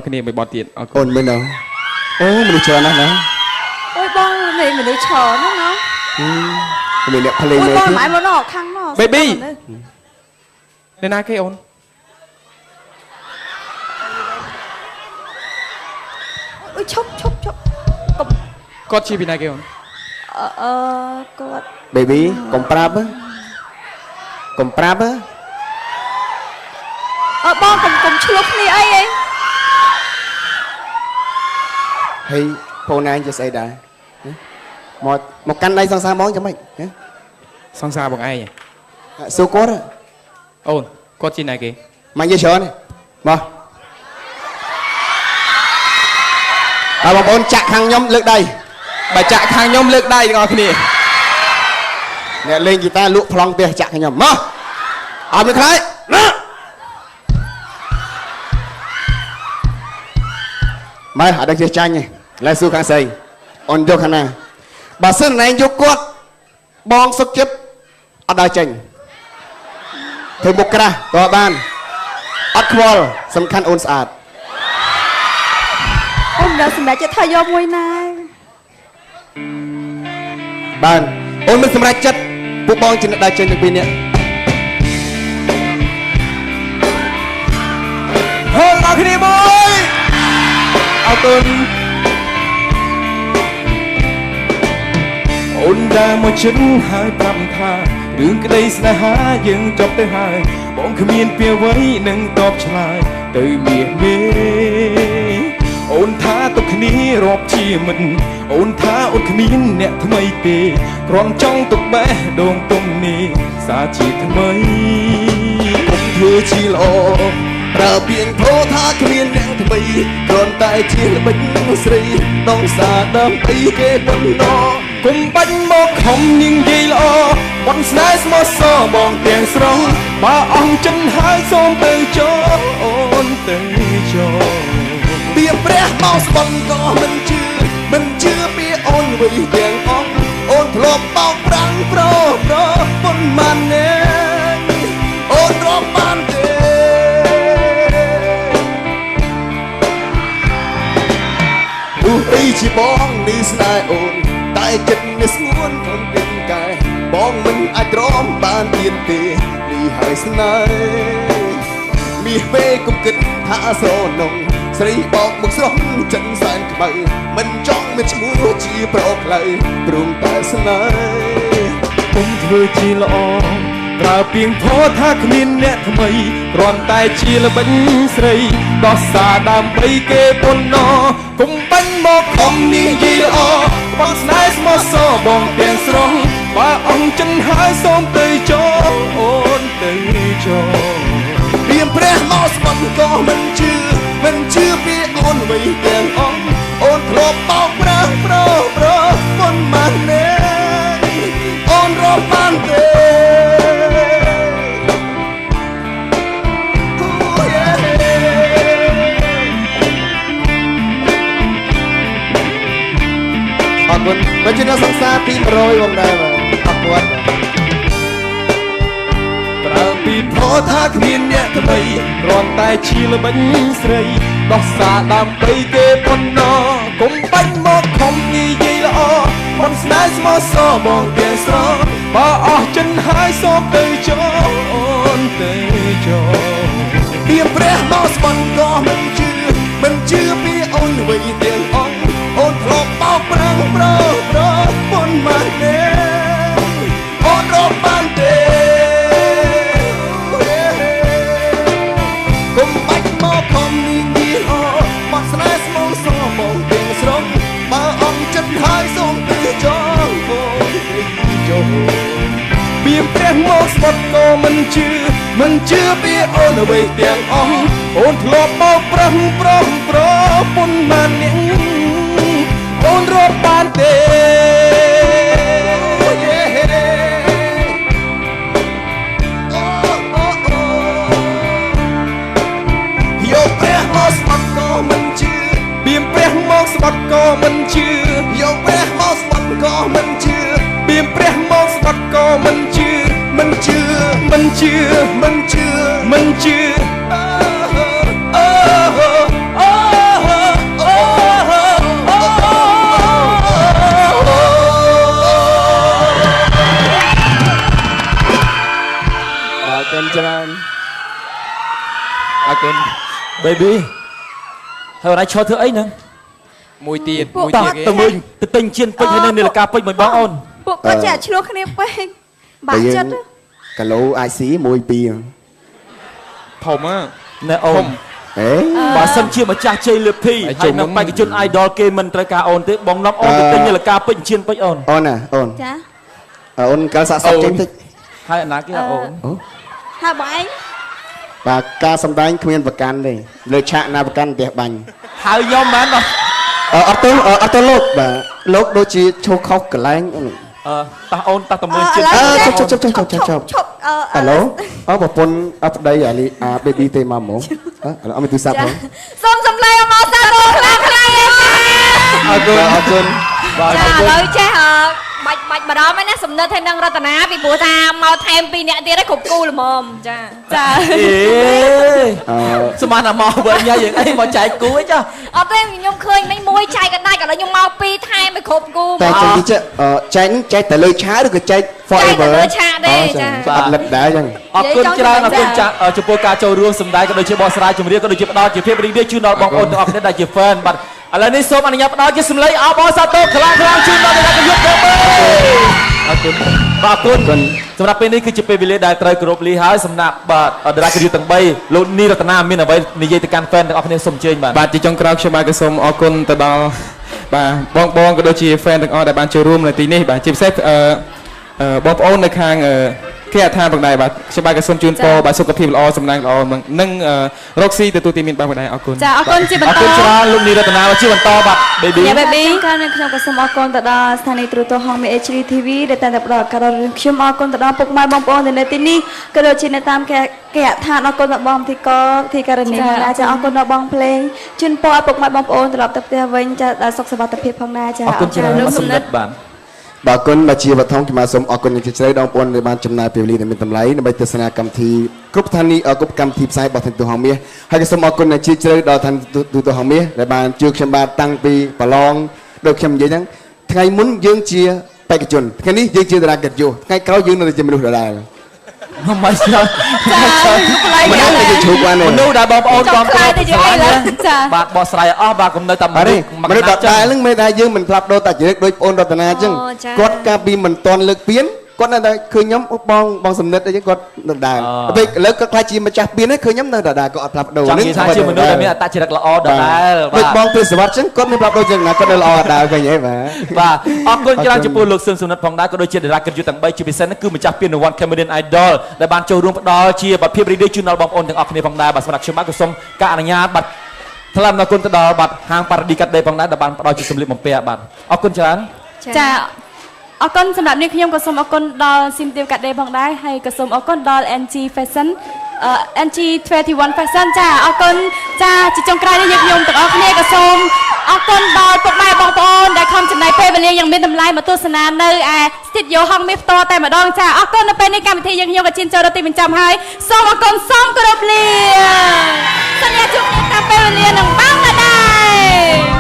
គ្នាមួយបទទៀតអរគុណ អូនមើលនៅអូមនុស្សច្រើនណាស់ណា អូយបងនេះមនុស្សច្រើនណាស់ណា មានអ្នកភ្លេង អូយ មើលទៀត បងម៉ែមកណោខាងណោ Baby អ្នកណាគេអូន អូយឈប់ឈប់ឈប់កុំ គាត់ជាពីណាគេអូន អឺអឺគាត់ baby កុំប្រាប់ណាកុំប្រាប់ណា អឺបងកុំកុំឆ្លោះគ្នាអីអី ហើយបងណាងជាស្អីដែរហ៎មកមកកាន់ដៃសង្សារបងចាំម៉េចហ៎ សង្សារបងឯងហ៎ សួរគាត់ហ៎ អូនគាត់ជាណាគេ មកនិយាយច្រើនទេមកហើយបងប្អូនចាក់ខាងខ្ញុំលើកដៃ បើចាក់ខាងខ្ញុំលើកដៃទាំងអស់គ្នា អ្នកលេងហ្គីតាលក់ប្លង់ផ្ទះចាក់ខាងខ្ញុំមកអត់មានខ្លាចណាម៉ែអត់ដឹងចេះចាញ់ទេឡើយសួរខាងស្រីអូនយកខាងណាបើសិនណែងយកគាត់បងសុកចិត្តអត់ដើរចេញធ្វើមុខក្រាស់ក៏បានអត់ខ្វល់សំខាន់អូនស្អាត អូនមិនដល់សម្រាប់ចិត្តថាយកមួយណា បានអូនមិនសម្រេចចិត្តពួកបងជាអ្នកដើរចេញទាំងពីរនាក់ ហូរដល់គ្នាមួយអរគុណអូនដើរមកជិតហើយប្រាប់ថារឿងក្តីស្នេហាយើងចប់ទៅហើយបងគ្មានពាក្យអ្វីនឹងតបឆ្លើយទៅមាសមេអូនថាទុកគ្នារាប់ជាមិត្តអូនថាអូនគ្មានអ្នកថ្មីទេគ្រាន់ចង់ទុកបេះដូងទុំនេះសាជាថ្មី កុំធ្វើជាល្អប្រើពាក្យធោថាគ្មានអ្នកថ្មីគ្រាន់តែជាល្បិចស្រីដងសាដើម្បីគេប៉ុណ្ណោះ គុំបាញ់មកខំនាងយាយល្អបនស្នេហ៍ស្មោះសរបងទាំងស្រស់បើអង្គចិនហើយសូមទៅចូលអូនទៅចូល ពីព្រះមកស្បន់ក៏មិនជឿមិនជឿពីអូនវិញទាំងអស់អូនធ្លាប់បោកប្រាំងប្រប្រប៉ុន្មានអ្នកអូនរាប់បានទេទោះបីជាបងនេះស្នេហ៍អូនតែចិត្តនេះស្ងួនខំពីកែបងមិនអាចទ្រាំបានទៀតទេនេះហើយស្នេហ៍មាសពេលគុំគិតថាស្រនងស្រីបោកមកស្រស់ចិនសែនខ្មៅមិនចង់មានឈ្មោះជាប្រក្លៅព្រមតែស្នេហ៍ គុំធ្វើជាល្អប្រើពីងធោថាគ្មានអ្នកថ្មីគ្រាន់តែជាល្បិចស្រីដោះសារដើម្បីគេប៉ុណ្ណោះគុំបាញ់មកខំនាងយាយល្អបនស្នេហ៍ស្មោះសរបងទាំងស្រស់បើអង្គចិនហើយសូមទៅចូលអូនទៅចូល រៀមព្រះមកស្បន់ក៏មិនជឿមិនជឿពីអូនវិញទាំងអស់អូនធ្លាប់បោកប្រាស់ប្រប្រប៉ុន្មានអ្នកអូនរាប់បានទេអូយេអរគុណបើជាអ្នកសង្សារទី100បងដែរបាទអរគុណ ប្រើពីព្រោះថាគ្មានអ្នកថ្មីគ្រាន់តែជាល្បិចស្រីដោះសារដើម្បីគេប៉ុណ្ណោះកុំបាញ់មកខំនិយាយល្អមិនស្នេហ៍ស្មោះសរបងទាំងស្រស់បើអស់ចិនហើយសូមទៅចូលអូនទៅចូល ពីព្រះមកស្បន់ក៏មិនជឿមិនជឿពីអូនអ្វីទាំងអស់អូនធ្លាប់បោកប្រាំងប្រប្រប៉ុន្មានអ្នកអូនរាប់បានទេកុំបាច់មកខំនិយាយអបាត់ស្នេហ៍ស្មោះសរមកទាំងស្រុងបើអង្គចិត្តហើយសូមទៅចងអូនទៅចូល ពីព្រះមកស្បត់ក៏មិនជឿមិនជឿពីអូនអ្វីទាំងអស់អូនធ្លាប់បោកប្រាស់ប្រំប្រប៉ុន្មានអ្នកអូនរាប់បានទេ យកព្រះមកស្បត់ក៏មិនជឿ ពីព្រះមកស្បត់ក៏មិនជឿ យកព្រះមកស្បត់ក៏មិនជឿ ពីព្រះមកស្បត់ក៏មិនជឿ មិនជឿ មិនជឿ មិនជឿ មិនជឿ អឺអឺអឺ Baby ហើយអនឡាញឈរធ្វើអីហ្នឹង មួយទៀត ពួក មួយ តោះ ទៀត ទៅមួយទៅទិញជៀនពេជ្រហើយនៅនាឡិកាពេជ្រមួយបងអូន ពួកគាត់ចេះឆ្លោះគ្នាពេកបាក់ចិត្ត គីឡូអាចស៊ី1 2 ធំហ៎ ណែអូន ធំ អេ បើសិនជាម្ចាស់ជ័យលាភី ហើយ ហើយ ជុំ នឹងបេក្ខជន idol គេមិនត្រូវការអូនទេបងនាំអូនទៅទិញនាឡិកាពេជ្រជៀនពេជ្រអូន អូនណាអូន ចា អូនកាលសាក់សក់ចេញតិច ហើយអាណាគេអូន អូ ហើយបងឯង បាទការសំដែងគ្មានប្រកាន់ទេលើឆាកណាប្រកាន់ផ្ទះបាញ់ ហៅខ្ញុំមែនបង អត់ទៅអត់ទៅលោកបាទលោកដូចជាឈោខុសកន្លែងអូន អឺតោះអូនតោះទៅមើលជៀន អឺជប់ជប់ជប់ជប់ជប់ជប់ ឈប់អឺ ហៅឡូអូប្រពន្ធអត់ប្តីអាលីអា baby ទេមកហ្មងអឺអត់មានទូរស័ព្ទ ចា ហ៎ សូមសម្លេងមកសាទរខ្លាំងខ្លាំងឯង អរគុណ អរគុណ បាទ ចាឥឡូវចេះអឺបាច់បាច់បារម្ភឯណាសំណិតហើយនឹងរតនាពីព្រោះថាមកថែមពីរអ្នកទៀតឯងគ្រប់គូល្មមចា ចា អេ អឺ ស្មានតែមកវិញញ៉ៃយើងអីមកចែកគូអីចា អត់ទេខ្ញុំឃើញមិញមួយចែកកណ្ដាច់ឥឡូវខ្ញុំមកពីរថែមឲ្យគ្រប់គូ តែ ហ្មង ចឹងតិចចែកចែកតែលើឆាកឬក៏ចែក forever ចែកតែលើឆាកទេចា អត់លិតដែរចឹង អរគុណច្រើនអរគុណចាចំពោះការចូលរួមសម្ដែងក៏ដូចជាបកស្រាយចម្រៀងក៏ដូចជាផ្ដល់ជាភាពរីករាយជូនដល់បងប្អូនទាំងអស់គ្នាដែលជា fan បាទឥឡូវនេះសូមអនុញ្ញាតផ្ដល់ជាសម្លេងអបអរសាទរខ្លាំងខ្លាំងជូនដល់អ្នកយុទ្ធទាំងបី អរគុណ បាទអរគុណសម្រាប់ពេលនេះគឺជាពេលវេលាដែលត្រូវគោរពលីហើយសម្រាប់បាទតារាកិត្តិយសទាំង3លោកនីរតនាមានអ្វីនិយាយទៅកាន់ fan ទាំងអស់គ្នាសូមអញ្ជើញបាទ បាទជាចុងក្រោយខ្ញុំបាទក៏សូមអរគុណទៅដល់បាទបងបងក៏ដូចជា fan ទាំងអស់ដែលបានចូលរួមនៅទីនេះបាទជាពិសេសអឺអឺបងប្អូននៅខាងអឺគេអដ្ឋានផងដែរបាទខ្ញុំបាទក៏សូមជូនពរបាទសុខភាពល្អសំណាងល្អនិងរកស៊ីទទួលទានមានបានផងដែរអរគុណ ចាអរគុណជាបន្ត អរគុណច្រើនលោកនីរតនាជាបន្តបាទ baby ញ៉ា baby កាលនៅខ្ញុំក៏សូមអរគុណទៅដល់ស្ថានីយ៍ទូរទស្សន៍ហងមី HD TV ដែលតែងតែផ្ដល់ឱកាសដល់រឿងខ្ញុំអរគុណទៅដល់ពុកម៉ែបងប្អូនដែលនៅទីនេះក៏ដូចជានៅតាមគេគេហដ្ឋានអរគុណដល់បងធីកធីករណីផងដែរចាអរគុណដល់បងភ្លេងជូនពរឲ្យពុកម៉ែបងប្អូនត្រឡប់ទៅផ្ទះវិញចាដល់សុខសុវត្ថិភាពផងដែរចា អរគុណច្រើន លោក បាទសំណិតបាទ បាទអរគុណបាទជាបឋមខ្ញុំបាទសូមអរគុណយ៉ាងជ្រាលជ្រៅដល់បងប្អូនដែលបានចំណាយពេលវេលាដ៏មានតម្លៃដើម្បីទស្សនាកម្មវិធីគ្រប់ស្ថានីយ៍គ្រប់កម្មវិធីផ្សាយរបស់ឋានទូហងមាសហើយក៏សូមអរគុណយ៉ាងជ្រាលជ្រៅដល់ឋានទូហងមាសដែលបានជួយខ្ញុំបាទតាំងពីប្រឡងដូចខ្ញុំនិយាយហ្នឹងថ្ងៃមុនយើងជាបេក្ខជនថ្ងៃនេះយើងជាតារាកិត្តិយសថ្ងៃក្រោយយើងនៅតែជាមនុស្សដដែល មិនច្រើន មនុស្សដែលគេជ្រូកបានទេ មនុស្សដែលបងប្អូន ចង់ខ្លាយទៅជាអីឡើយ ចា បាទបកស្រាយឲ្យអស់បាទកុំនៅតែ អរេ មក មនុស្សដដែលហ្នឹងមិនដែលយើងមិនផ្លាប់ដូរតាចរិតដូចបងអូនរតនាអញ្ចឹង អូចា គាត់កាលពីមិនតន់លើកពៀនគាត់នៅតែឃើញខ្ញុំអូបងបងសំណិតអីចឹងគាត់នៅដដែលពេលឥឡូវគាត់ខ្លាចជាម្ចាស់ពៀនហ្នឹងឃើញខ្ញុំនៅដដែលគាត់អត់ផ្លាប់ដូរ ចង់និយាយថាជាមនុស្សដែលមានអត្តចរិតល្អដដែល ដូច បាទ បងព្រះសវត្តអញ្ចឹងគាត់មានផ្លាប់ដូរចឹងណាគាត់នៅល្អដដែលឃើញហីបាទ បាទអរគុណច្រើនចំពោះលោកសឿនសុនិតផងដែរក៏ដូចជាតារាកិត្តិយសទាំង3ជាពិសេសនោះគឺម្ចាស់ពានរង្វាន់ Cambodian Idol ដែលបានចូលរួមផ្ដល់ជាបទភាពរីករាយជូនដល់បងប្អូនទាំងអស់គ្នាផងដែរបាទសម្រាប់ខ្ញុំបាទក៏សូមការអនុញ្ញាតបាទថ្លែងអំណរគុណទៅដល់បាទហាងប៉ារ៉ាឌីកាត់ដេផងដែរដែលបានផ្ដល់ជាសម្លៀកបំពាក់បាទអរគុណច្រើន ចាអរគុណសម្រាប់នេះខ្ញុំក៏សូមអរគុណដល់ស៊ីមទៀវកាត់ដេផងដែរហើយក៏សូមអរគុណដល់ NG Fashion អឺ NG 21 Fashion ចាអរគុណចាជាចុងក្រោយនេះយើងខ្ញុំទាំងអស់គ្នាក៏សូមអរគុណដល់ពុកម៉ែបងប្អូនដែលខំចំណាយពេលវេលាយ៉ាងមានតម្លៃមកទស្សនានៅឯ Studio ហងមាសផ្ទាល់តែម្ដងចាអរគុណនៅពេលនេះកម្មវិធីយើងខ្ញុំក៏ឈានចូលដល់ទីបញ្ចប់ហើយសូមអរគុណសូមគោរពលាសន្យាជួបគ្នាតាមពេលវេលានឹងបានដែរ។